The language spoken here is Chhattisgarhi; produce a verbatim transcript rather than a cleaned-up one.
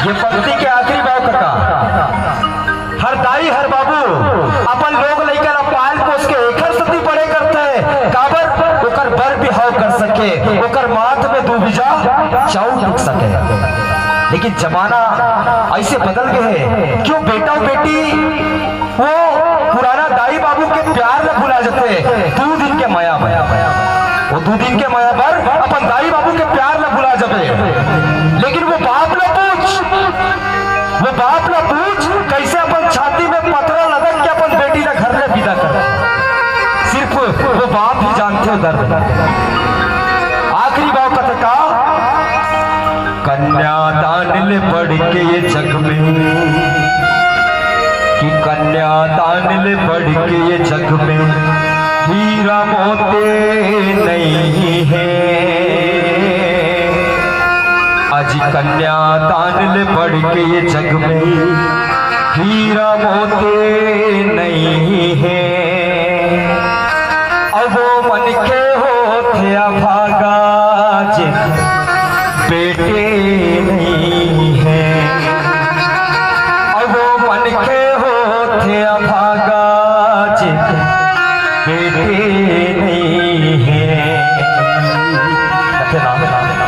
ये पंक्ति के आखिरी भाव कका। हर दाई हर बाबू अपन लोग लइका ला पाल पोस के एकर सेती बड़े करथे, काबर ओकर बर बिहाव कर सके, ओकर माथ में दू बीजा चाउर टिक सके। लेकिन जमाना ऐसे बदल गए हे, क्यों बेटा अउ बेटी वो पुराना दाई बाबू के प्यार ला भुला जथे, दू दिन के मया में। वो दू दिन के मया बर अपन दाई बाबू के प्यार ला भुला जबे। लेकिन वो बाप ला पूछ, वो बाप ला पूछ, कैसे अपन छाती में पथरा लदक के अपन बेटी ला घर ले विदा कर। सिर्फ वो बाप ही जानथे वो दर्द। आखिरी भाव कथे का, कन्यादान ले बढ़ के ये जग में, कि कन्यादान ले बढ़ के ये जग में हीरा मोती नहीं है। आज कन्यादान ले बढ़ के ये जग में हीरा मोती नहीं है। अब वो मन के होथे अभागा जे बेटे